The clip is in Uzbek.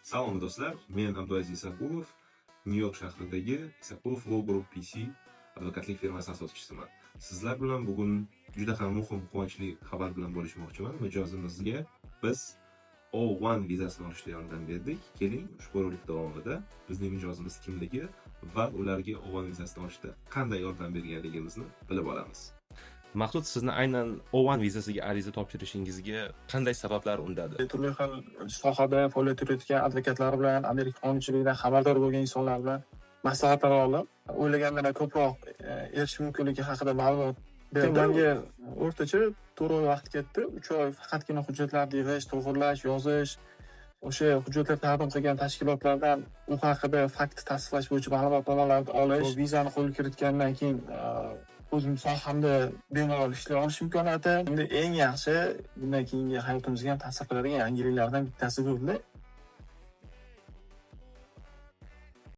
Salom, do'stlar, men Abdulaziz Isakulov, Nyu-York shahridagi Isakulov Law Group PC advokatlik firmasi asoschisiman. Sizlar bilan bugun juda ham muhim, quvonchli xabar bilan bo'lishmoqchiman. Mijozimizga biz O1 vizasini olishda yordam berdik. Keling, ushbu rolik davomida bizning mijozimiz kimligi va ularga O1 vizasini olishda qanday yordam berganligimizni bilib olamiz. Maqsud, sizni aynan O1 vizasiga ariza topshirishingizga qanday sabablar undadi? Turli xil sohada faoliyat yuritgan advokatlar bilan, Amerika qonunchiligidan xabardor bo'lgan insonlar bilan maslahatlar olib, o'ylagandan ko'proq erishish mumkinligi haqida ma'lumot berdi. Manga o'rtacha 4 oy vaqt ketdi. 3 oy faqatgina hujjatlarni yig'ish, to'g'irlash, yozish, o'sha hujjatlar taqdim qilgan tashkilotlardan u haqida fakt tasdiqlash bo'yicha ma'lumotnomalarni olish, vizani qo'lga kiritgandan keyin o'zim sohamda bemalol ishlay olish imkoniyati. Endi eng yaxshi, bundan keyingi hayotimizga ham ta'sir qiladigan yangiliklardan bittasi bo'ldi.